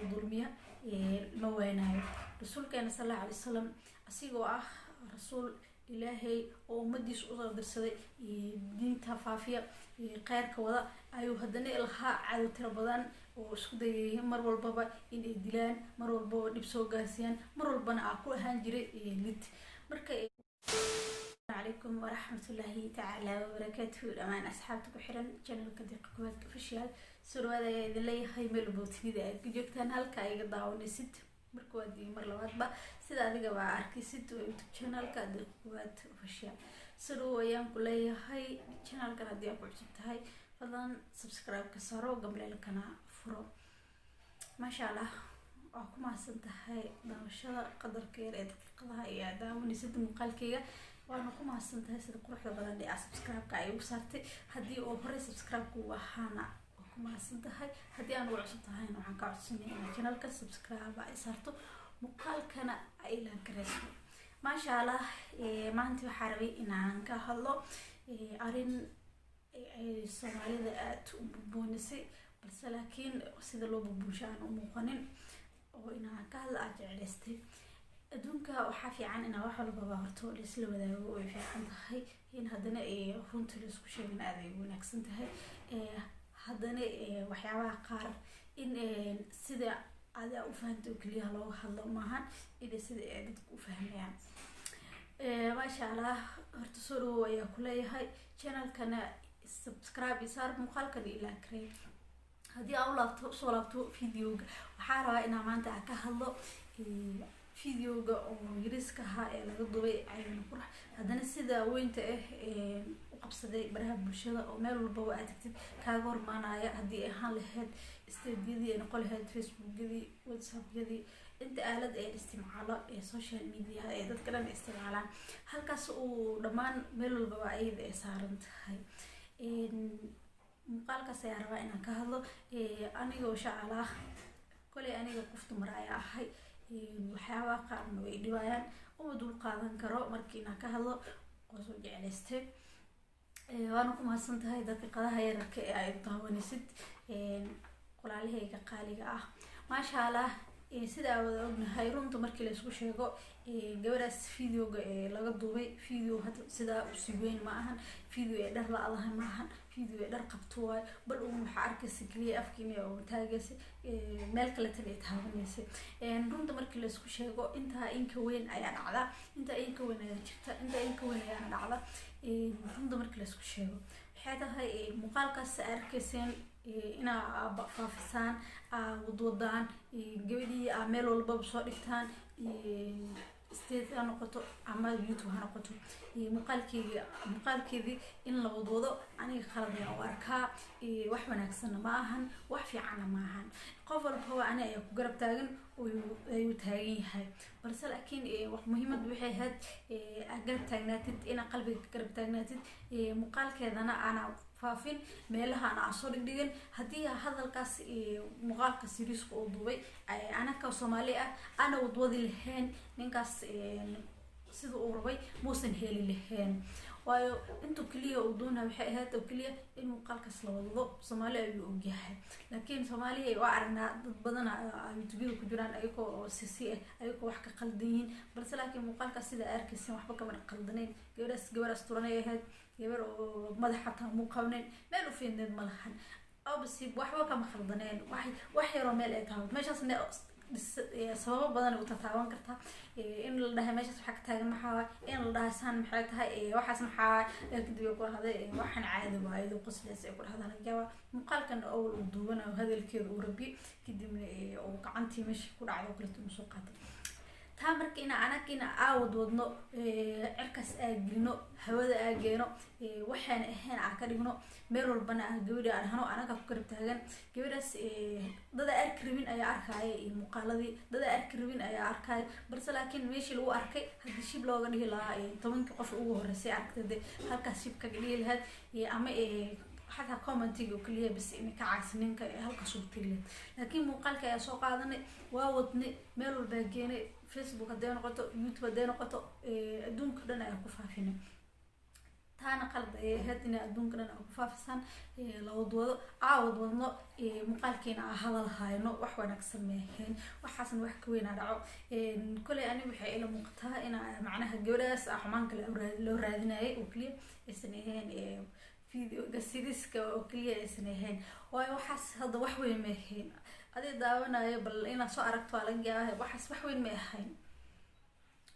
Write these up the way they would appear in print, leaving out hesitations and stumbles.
oo dulmiya ma waanayo. Rasuulkeena sal Allahu alay wasalam, asigoo ah rasuul Ilaahay oo ummadiisa usoo dirsaday, diinta faafiya, kheyrka wada, ayuu haddana lahaa cadow tiro badan oo isku dayay mar walbaba in ay dilaan, mar walbaba dhib soo gaarsiiyaan, mar walbana aa ku ahaan jiray lid. Marka calaykum waraxmatullaahi tacaala wabarakaatuhu, dhammaan asxaabta ku xiran channelka Deeqa Kuwaad Official, soo dhawaada ayaa idin leeyahay. Meel bootinida aad ku joogtaan, halka iga daawanaysid mar koowaad iyo mar labaadba, sida adigaba arkaysid, waa YouTube channelka Deeqa Kuwaad Official. Soo dhawow ayaan ku leeyahay. Channelkan haddii aad ku cusub tahay, fadlan subscribe ka saaro, gambaleelkana furo. Maasha Allah, waa ku mahadsan tahay daawashada qadarka yar ee daqiiqadaha iyo aad daawanaysid muuqaalkeyga, waana ku mahadsan tahay sida quruxda badan ee aad subscribe-ka ay ugu saartay. Haddii oo horey subscribe-ka u ahaana, waa ku mahadsan tahay. Haddii aan ugu cusub tahayna, waxaan ka codsanaya inaad channelka subscribe ay saarto, muuqaalkana ay ilaan karayso. Maasha Allah, maanta waxaa rabay inaan ka hadlo arrin ay Soomaalida aada u buunbuunisay, balse laakiin sida loo buunbuunsho aan u muuqanin, oo inaan ka hadlo aada jeclaystay. Adduunka waxaa fiican inaa wax walbaba horto laisla wadaago, way fiican tahay in haddana runta laisku sheegana aada ay wanaagsan tahay. Haddana waxyaabaha qaar in sida aada u fahanta oo keliyaha looga hadlo maahan, in sida ay dadku u fahmayaan. Maasha Allah, horta soo dhawow ayaa kuleeyahay. Channelkana subscribe saar, muuqaalkana ilaa karey. Haddii aan ulaabto, usoo laabto videoga, waxaa rabaa inaa maanta aan ka hadlo videoga oo yariiska ahaa ee laga dubay Cayuun Qurux, haddana sida weynta ah u qabsaday baraha bulshada, oo meel walbaba aad tagtid kaaga hormaanaya, haddii ay ahaan lahayd status-yadii, ay noqon lahayd Facebookyadii, WhatsAppyadii, inta aalad ee isticmaalo ee social media ee dadka dhan isticmaalaan, halkaas uu dhammaan meel walbaba ayada ay saaran tahay. Muuqaalkaas ayaa rabaa inaan ka hadlo. Anigoo shacala koley, aniga qof dumar ayaa ahay, waxyaabaha qaarna way dhibayaan, uma dul qaadan karo. Markii inaan ka hadlo oo soo jeclaystay, waana ku mahadsan tahay daqiiqadaha yararka ee ay daawanaysid, walaalahayga qaaliga ah. Maasha Allah, sida aan wada ognahay, runta markii laysku sheego, gabadhaas videoga ee laga duubay, video hadda sidaa usii weyn ma ahan, video ee dhar la-dahay ma ahan, video ee dhar qabto waayo. Bal uun waxaa arkaysa keliya afkiina oo taagaysa, meel kale tan ay taabanaysa. Runta markii laysku sheego, intaa inka weyn ayaa dhacda, intaa inka weyn ayaa jirta, intaa inka weyn ayaana dhacda. Runta markii laysku sheego, waxay tahay muuqaalkaas arkayseen inaa faafisaan, aa wadwadaan gabadhii, aa meel walbaba soo dhigtaan, status ha noqoto ama YouTube ha noqoto, muuqaalkeegi, muuqaalkeedii in la wadwado, aniga qalad ayaan u arkaa. Wax wanaagsanna ma ahan, wax fiicanna ma ahan. Qof walbaba ani ayaa ku garab taagan ayuu taagan yahay, balse laakiin wax muhiimad waxay ahayd aad garab taagnaatid, inaad qalbiga ka garab taagnaatid, muuqaalkeedana aana faafin, meelaha ana aan soo dhigdhigin. Haddii hadalkaas muuqaalka siriiska uu duubay anaka Soomaali ah ana wadwadi lahayn, ninkaas sida uu rabay muusan heli lahayn, waayo intuu keliya uu doonaya waxay ahayd oo keliya in muuqaalkaas la wadado. Soomaali ayuu ogyahay, laakiin Soomaaliya waa aragnaa dad badan YouTubeyada ku jiraan ayagoo oo sisi ah, ayagoo wax ka qaldan yihiin, balse laakiin muuqaalkaas sida arkaysan waxba kama qaldanayn. Gabadhaas gabar asturanay ahayd, gabar oo madax xataa muu qabnayn, meel u fiidneed ma lahan, obviously waxba kama khaldaneen. Wax yaroo meel ay tahay meeshaas sababo badan u tataaban kartaa, in la dhahay meeshaas waxaa ka taagan maxaa, in la dhahay saan maxay tahay, waxaas maxaa. Kadib ay ku dhahday waxaan caadi waa, iyadoo qosleys ay ku dhahda laga yaabaa. Muuqaalkan awal uu duubanayo hadalkeeda uu rabiyay, kadibna uu gacantii meesha ku dhacdo kaleeto uu soo qaatay taa. Marka ina anag ina aawad wadno, cirkaas aa gelino, hawada aa geeno, waxaan ahayn aa ka dhigno, meel walbana aa gabadha aan dhahno anaga ku garab taagan gabadhaas, dada arki rabin ayaa arkaya iyo muuqaaladii dada arki rabin ayaa arkaya. Balse laakiin meeshii lagu arkay haddii shib looga dhihi lahaa, 10-kii qof ugu horeysay aragtay de halkaas shib kaga dhihi lahayd, ama xataa commentiga oo keliya bas in ka caasi ninka halkaas ugu tegi lahayd. Laakiin muuqaalka ayaa soo qaadanay, waa wadnay, meel walbaa geenay, Facebook hadday noqoto, YouTube hadday noqoto, adduunka dhan ayaa ku faafinay. Taana qalad ayay ahayd inay adduunka dhan ku faafisaan, la wadwado, aa wadwadno, muuqaalkiina aa hadal hayno. Wax wanaagsan ma ahayn, waxaasna wax ka weynaa dhaco. Koley aniga waxay ila muuqataa in macnaha gabadhaas xumaan kale loo raadinayay oo keliya, aysan ahayn videoga siriska oo keliya aysan ahayn, waayo waxaas hadda wax weyn ma ahayn. Adig daawanayo, bal inaad soo aragto waa laga yaabaa. Waxaas wax weyn ma ahayn,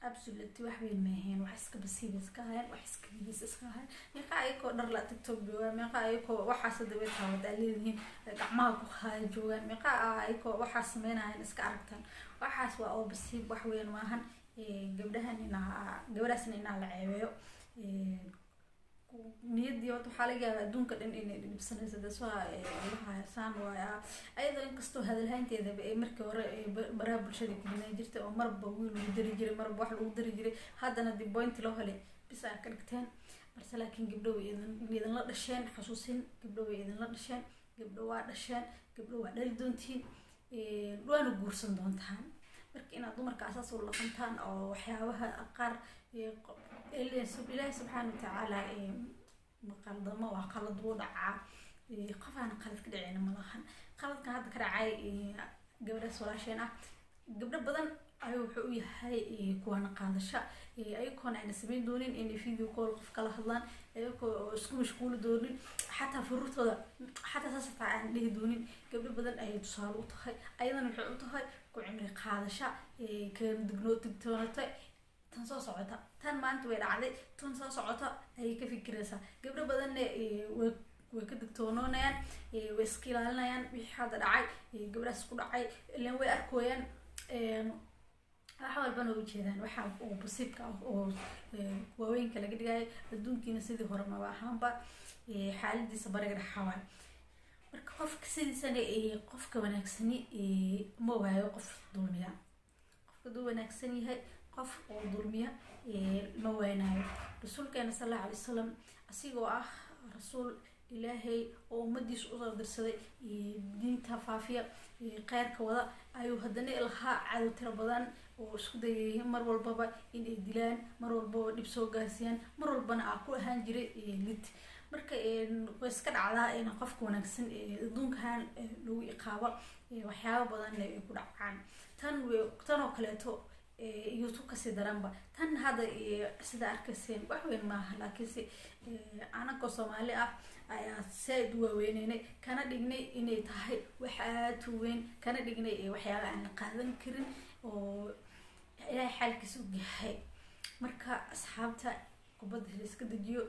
absolutely wax weyn ma ahayn. Wax iska basiiba iska ahayn, wax iska yidis iska ahayn. Meeqa ayakoo dhar la TikTok joogaan? Meeqa ayakoo waxaas hadda way taawada leedihiin gacmaha ku haaya joogaan? Meeqa ayakoo waxaas sameynayan iska aragtaan? Waxaas waa oo basiib, wax weyn maahan. Gabdhahan inaa, gabadhaasna inaa la ceebeeyo niyadii horta waxaa laga yaabaa adduunka dhan inay dhibsanayso. Dasaan waaya ayadoo inkastoo hadalhaynteedaba ay markii hore baraha bulshada ku badnaan jirtay, oo marba wiil lagu dari jiray, marba wax lagu dari jiray, haddana dib point loo helay bis aa ka dhigteen. Balse laakiin gabdho way idinla dhasheen, xasuusin, gabdho way idinla dhasheen, gabdho waa dhasheen, gabdho waa dhali doontiin, waana guursan doontaan. Marka inaad dumarka asaas u laqantaan oo waxyaabaha qaar, Ilaahi subxaana watacaala maqaldamo, waa qalad wuu dhacaa, qof aan qalad ka dhicina ma lahan. Qaladkan hadda ka dhacay gabadhaas walaasheen ah, gabdho badan ayuu wuxuu u yahay kuwana qaadasha, ayagoona ayna sameyn doonin inay video call qof kala hadlaan, ayagoo isku mashquuli doonin, xataa furuurtooda xataa saas xataa aan dhihi doonin. Gabdho badan ayay tusaale u tahay, ayadana waxay u tahay ku cimri qaadasha, kan dignoo digtoonata tan soo socota. Tan maanta way dhacday, tan soo socota ayay ka fikiraysaa. Gabdho badanna way ka digtoonoonayaan, way iska ilaalinayaan wixii hadda dhacay gabdhahaas ku dhacay, ilaan way arkooyaan wax walbana way ujeedaan, waxa oo basiibka ah oo waaweynka laga dhigayo. Adduunkiina sidii hore maba ahaanba, xaaladiisa bariga dhexawaan. Marka qofka sidiisana, qofka wanaagsani ma waayo qof dulmiya. Qofka haduu wanaagsan yahay, qof oo dulmiya ma waanayo. Rasuulkeena sal Allahu alay wasalam, asigoo ah rasuul Ilaahay oo ummadiisa usoo dirsaday, diinta faafiya, kheyrka wada, ayuu haddana lahaa cadow tiro badan oo isku dayay mar walbaba inay dilaan, mar walbaba dhib soo gaarsiiyaan, mar walbana aa ku ahaan jiray lid. Marka way iska dhacdaa in qofka wanaagsan adduunkan lagu iqaabo, waxyaaba badanna ay ku dhacaan. Tan tan oo kaleeto iyo tu kasii daranba. Tan hadda sida arkayseen wax weyn maaha, laakiinse anagoo Soomaali ah ayaa saaid u waaweyneynay, kana dhignay inay tahay wax aad u weyn, kana dhignay waxyaaba aan la qaadan karin oo Ilaahay xaalkiisa og yahay. Marka asxaabta, kubadda la iska dejiyo.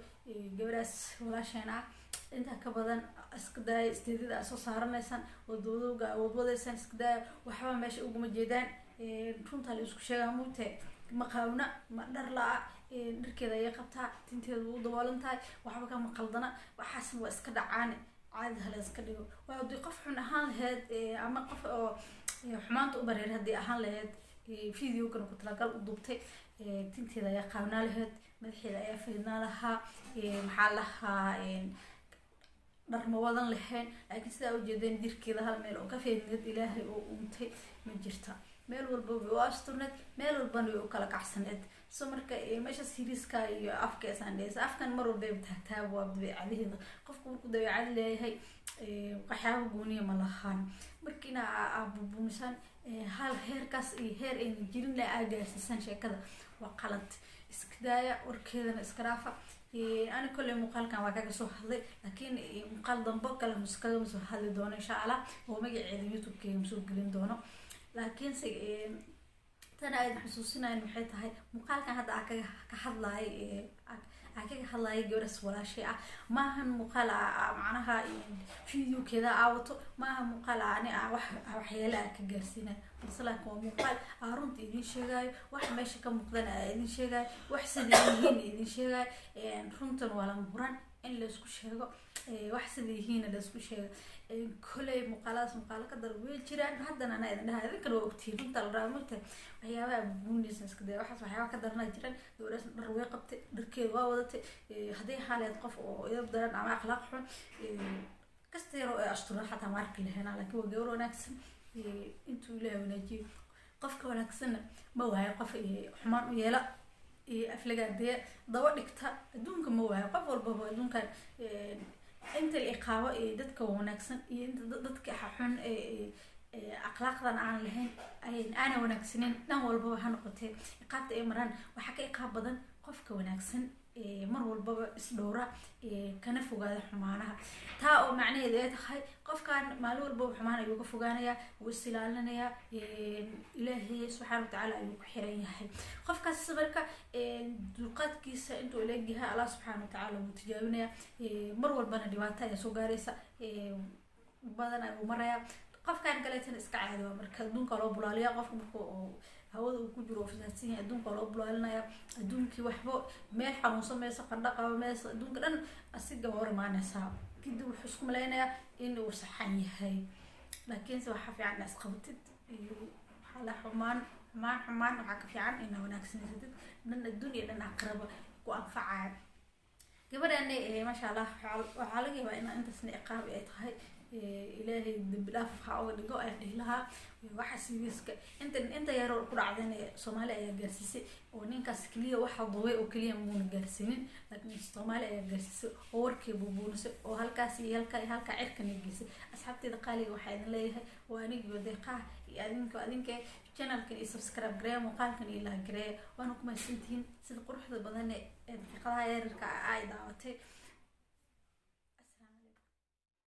Gabadhaas walaasheen ah intaa ka badan iska daaya. Isteedada aad soo saaranaysaan, wadwadowga wadwadaysaan, iska daaya. Waxba meesha uguma jeedaan. Runtaa la isku sheegaa mugte, ma qaawna, ma dhar la-a, dharkeeda ayay qabtaa, tinteeda u daboolan tahay, waxba kama qaldana. Waxaasna waa iska dhacaan, caadi hala iska dhigo. Waa haddii qof xun ahaan lahayd ama qof oo xumaanta u bareer haddii ahaan lahayd, videogana ku talagal u duubtay, tinteeda ayaa qaawnaa lahayd, madaxeeda ayaa faydnaa lahaa, maxaa lahaa, dhar ma wadan lahayn. Laakiin sidaa ujeedeen, jirkeeda hal meel oo ka faydneed Ilaahay oo uumtay ma jirta. Meel walba way u asturneed, meel walbana way u kala kacsaneed. So marka meeshaas hiriska iyo afka isaan dhehaysa, afkan mar walbayba taagtaaba, waa dabeecadaheeda. Qofku markuu dabeecad leeyahay, waxyaaba gooniya ma lahaan. Marka inaa aa bubuunisaan hal heerkaas iyo heer ayna jirin la aa gaarsiisaan sheekada waa qalad. Iska daaya warkeedana, iska dhaafa. Ani kolley muuqaalkan waa kaga soo hadlay, laakiin muuqaal dambo kale kagama soo hadli doono insha Allah, oo magaceeda YouTube-keyga masoo gelin doono. Laakiinse tana aad xusuusinayn waxay tahay muuqaalkan hadda aa kaga ka hadlaay, aa kaga hadlaaya gabadhaas walaashay ah, maahan muuqaal macnaha videokeeda aa wato, maaha muuqaal ani aa wax waxyeele aa ka gaarsiinayo. Balse laakiin waa muuqaal aa runta idin sheegayo, wax meesha ka muuqdana aa idin sheegayo, wax sida yihiin idin sheegayo. Runtan waa lama huraan in laisku sheego, wax sida yihiina laisku sheego. Koley muuqaaladaas muuqaalo ka dar way jiraan. Haddana anaa idin dhaha, idinkana waa ogtihiin, runta la rabaa mogtahay. Waxyaabaha buunaysa iska daya, waxaas waxyaaba ka daranaa jiraan. Gabadhaas dhar way qabtay, dharkeeda waa wadatay. Hadday xaaleed qof oo idab daran ama akhlaaq xun kasta yaroo ay asturan xataa ma arki lahayn, laakiin waa gabar wanaagsan. Intuu Ilaahay wanaajiyo, qofka wanaagsanna ma waayo qof xumaan u yeela. Aflagaadeya daba dhigta adduunka ma waayo. Qof walbaba adduunkan inta la iqaabo ee dadka wanaagsan iyo inta dadka xun ee akhlaaqdan aan lahayn, aana wanaagsaneyn, dhan walbaba ha noqotee iqaabta ay maraan, waxaa ka iqaab badan qofka wanaagsan, mar walbaba isdhowra, kana fogaada xumaanaha. Taa oo macnaheedu ay tahay, qofkan maalin walbaba xumaan ayuu ka fogaanayaa, wuu is ilaalinayaa, Ilaahay subxaana watacaala ayuu ku xiran yahay. Qofkaas marka dulqaadkiisa intuu leegyahay, Allah subxaana watacaala wuu tijaabinayaa. Mar walbana dhibaato ayaa soo gaaraysa, badan ayuu marayaa. Qofkan kaleetana iska caadi waa, marka adduunka loo bulaaliya. Qofka marka hawada uu ku jiro oo fasaadsan yahay, adduunka loo bulaalinaya. Adduunkii waxba meel xanuunsan mayso, qandho qaba mayso, adduunka dhan asiga hor imaanaysaa. Kadib wuxuu isku malaynayaa in uu saxan yahay, laakiinse waxaa fiican inaad isqabatid iyo waxaa la xumaan xumaan xumaan, waxaa ka fiican inaa wanaagsaneysatid, dhan adduun iyo dhan aakhiraba ku anfacaya. Gabadhani, maasha Allah, waxaa laga yaabaa inaa intaasna ciqaab ay tahay. Ilaahay dambi dhaaf ha uga dhigo ayaan dhihi lahaa. Waxa seriouska inta yaroo ku dhacdayna Soomaali ayaa gaarsiisay, oo ninkaas keliya waxa duubay oo keliya muuna gaarsiinin, laakiin Soomaali ayaa gaarsiisay oo warkii buubuunisay oo halkaas iyo halkaa iyo halkaa cirkana geysay. Asxaabteyda qaaliga, waxaa idin leeyahay waa anigiyo Deeqaha iyo adinka channelkan iyo subscribe gareeya, muuqaalkan iyo like gareeya. Waana ku mahadsantihiin sida quruxda badan ee daqiiqadaha yararka ay daawatay.